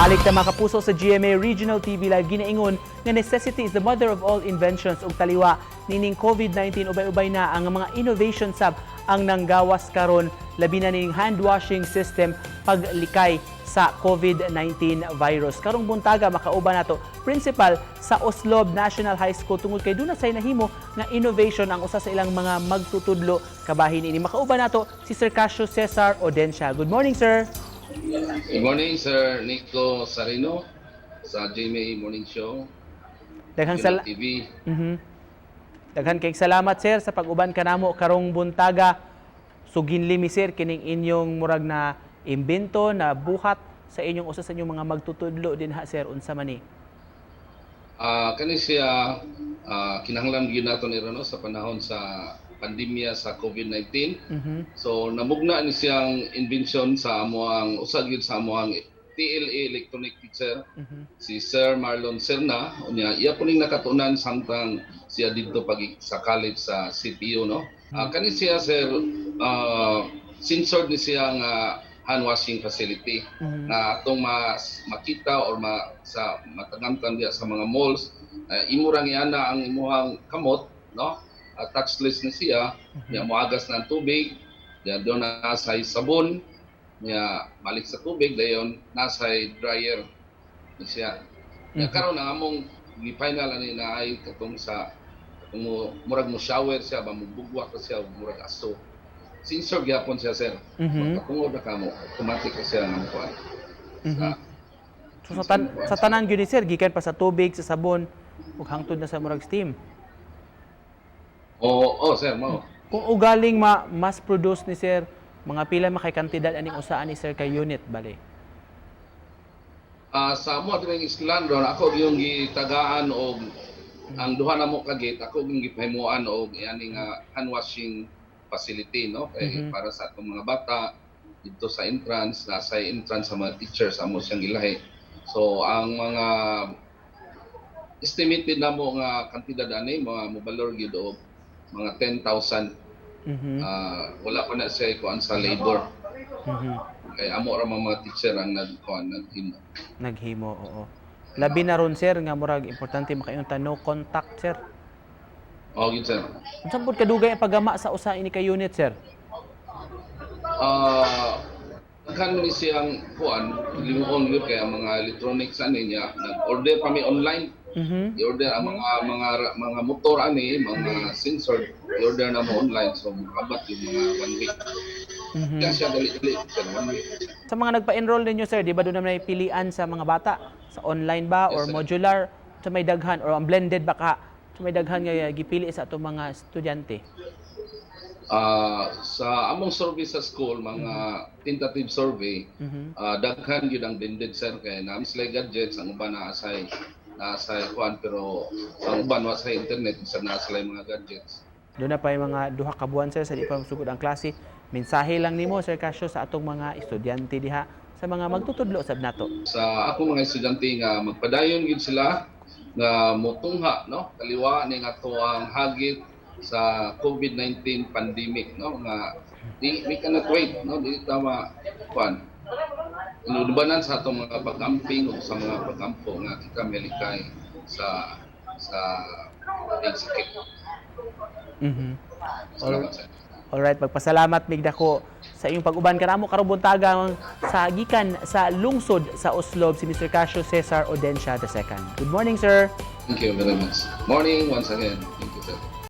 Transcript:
Balik ta, mga kapuso, sa GMA Regional TV Live. Ginaingon nga necessity is the mother of all inventions, ug taliwa nining COVID-19, ubay-ubay na ang mga innovation sab ang nanggawas karon, labi na nining hand washing system paglikay sa COVID-19 virus. Karong buntaga, makauban nato principal sa Oslob National High School tungod kay duna say nahimo nga innovation ang usa sa ilang mga magtutudlo kabahin ini. Makauban nato si Sir Casio Cesar Odencia. Good morning, sir. Good morning, Sir Nico Sarino sa GMA Morning Show, Daghang Regional sala TV. Daghan kay salamat, sir, sa pag-uban kanamo karong buntaga. Suginli mi, sir, kining inyong murag na imbento na buhat sa inyong usa sa inyong mga magtutudlo dinha, sir. Unsa man ni? Kani siya, kinahanglan gyud nato ni no sa panahon sa pandemya sa COVID-19. So namugna ni siyang invention sa amoang usa gyud sa amoang TLA electronic teacher, si Sir Marlon Serna. Unya iya po ning nakatunan samtang siya didto pag sa college sa CPU, no. Kani siya, sir, sensored ni siya nga hand washing facility na atong mas makita or sa matagamtan diya sa mga malls. Imo rang iana ang imuhang kamot, no, touchless ni siya niya, moagas na ang tubig niya, doon na sa sabon niya, balik sa tubig, dayon nasa dryer ni siya niya. Karon ang among gi-final ani na ay katong sa katong mo, murag mo shower siya ba, mo bugwa ka siya murag aso. Sensor gyapon siya, sir. Pagkatungod na kamo, automatic ka siya ng kuan. So sa tanan gyud ni, sir, gikan pa sa tubig, sa sabon ug hangtod na sa murag steam. Oo, oh, sir, mo. Kung ugaling ma mass produce ni, sir, mga pila makay kantidad aning usa ani, sir, kay unit bale? Sa amo diri eskwelahan ron, ako yung gitagaan og ang duha na mo ka gate, ako yung gipahimuan og yani nga hand washing facility, no, kay para sa atong mga bata dito sa entrance, nasa entrance sa mga teachers amo siyang gilahi. So ang mga estimated na mo nga kantidad ani, mga mobalor gyud og mga 10,000. Wala pa na siya kuan sa labor kay amo ra mga teacher ang nagkuan, naghimo. Naghimo, oo. Labi na ron, sir, nga murag importante makaingon ta no contact, sir. Oh, gyud, sir. Unsa pud kadugay ang paggama sa usa ini ka unit, sir? Daghan ni siyang kuan, limuon gyud kay ang mga electronics ani niya, nag-order pa mi online. I-order ang mga motor ani, mga sensor, i-order na mo online, so makabat yung mga one week. Kaya siya dali-dali, sir, one week. Sa mga nagpa-enroll ninyo, sir, di ba doon naman may pilian sa mga bata? Sa online ba or Yes, sir. Modular? Sa may daghan or ang blended ba ka? Sa may daghan nga gipili sa atong mga estudyante. Sa among survey sa school, mga tentative survey, daghan gyud ang blended, sir, kay naa sila gadgets, ang uban naa say kuan, pero ang uban wa sa internet, bisan naa sila mga gadgets. Doon na pa yung mga 2 ka buwan, sir, sa di pa masugod ang klase. Mensahe lang nimo, Sir Casio, sa atong mga estudyante diha, sa mga magtutudlo sab nato. Sa akong mga estudyante nga magpadayon gyud sila nga motungha, no, kaliwa ning ato ang hagit sa COVID-19 pandemic, no, nga di we cannot wait, no, di ta ma kuan, inubanan sa atong mga pag-amping o sa mga pag-ampo nga kita melikay sa sakit. Salamat, sir. Alright, magpasalamat mig dako sa inyong pag-uban kanamo karong buntaga sa gikan sa lungsod sa Oslob, si Mr. Casio Cesar Odencia II. Good morning, sir. Thank you very much. Morning once again.